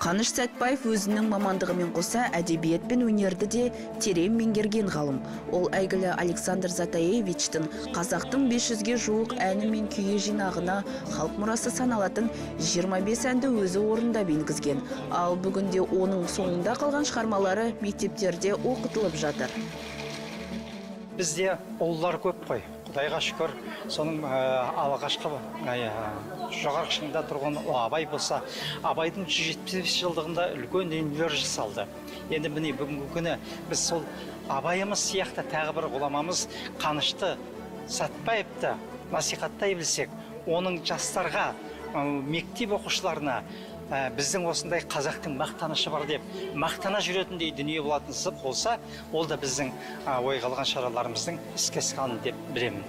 Қаныш Сәтбаев өзінің мамандығымен қоса әдебиет пен өнерді де терең меңгерген ғалым. Ол әйгілі Александр Затаевичтің қазақтың 500-ге жуық әні мен күйі жинағына халық мұрасы саналатын 25 әнді өзі орындап енгізген. Ал бүгінде оның соңында қалған шығармалары мектептерде оқытылып жатыр. Бізде ұлылар көп қой. Құдайға шүкір, соның алғашқы жоғарғы шыңда тұрған Абай болса, Абайдың 175 жылдығында үлкен дүниелер жасалды. Енді міне бүгінгі күні біз сол Абайымыз сияқты тағы бір ғұламамыз Қанышты Сәтбаевты насихаттай білсек, оның жастарға, мектеп оқушыларына біздің осындай қазақтың мақтанышы бар деп мақтана жүретіндей дүние болатын болса, ол да біздің ойға алған шараларымыздың іске асқаны деп білемін.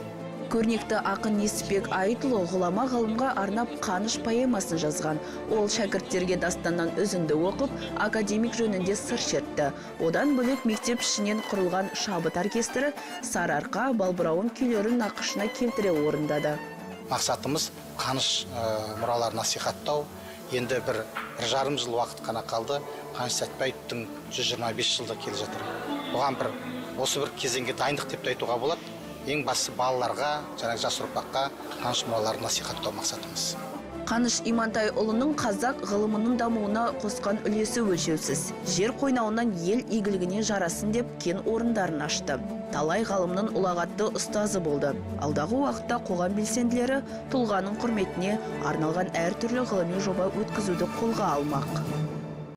Көрнекті ақын Несіпбек Айтұлы ғұлама ғалымға арнап Қаныш поэмасын жазған. Ол шәкірттерге дастаннан үзінді оқып, академик жөнінде сыр шертті. Одан бөлек мектеп ішінен құрылған шабыт оркестрі Сарыарқа балбырауын күйлерін нақышына келтіре орындады. Мақсатымыз Қаныш мұраларын насихаттау. Енді бір жарым жыл уақыт қана қалды. Қаныш Сәтбаевтың 125 жылдығы келе жатыр. Бұған осы бір кезеңге дайындық деп те айтуға болады. Ең бастысы балаларға, жаңағы жас ұрпаққа Қаныш мұраларын насихаттау мақсатымыз. Қаныш Имантайұлының қазақ ғылымының дамуына қосқан үлесі өлшеусіз. Жер қойнауынан ел игілігіне жарасын деп кен орындарын ашты. Талай ғалымның ұлағатты ұстазы болды. Алдағы уақытта қоғам белсенділері тұлғаның құрметіне арналған әртүрлі ғылыми жоба өткізуді қолға алмақ.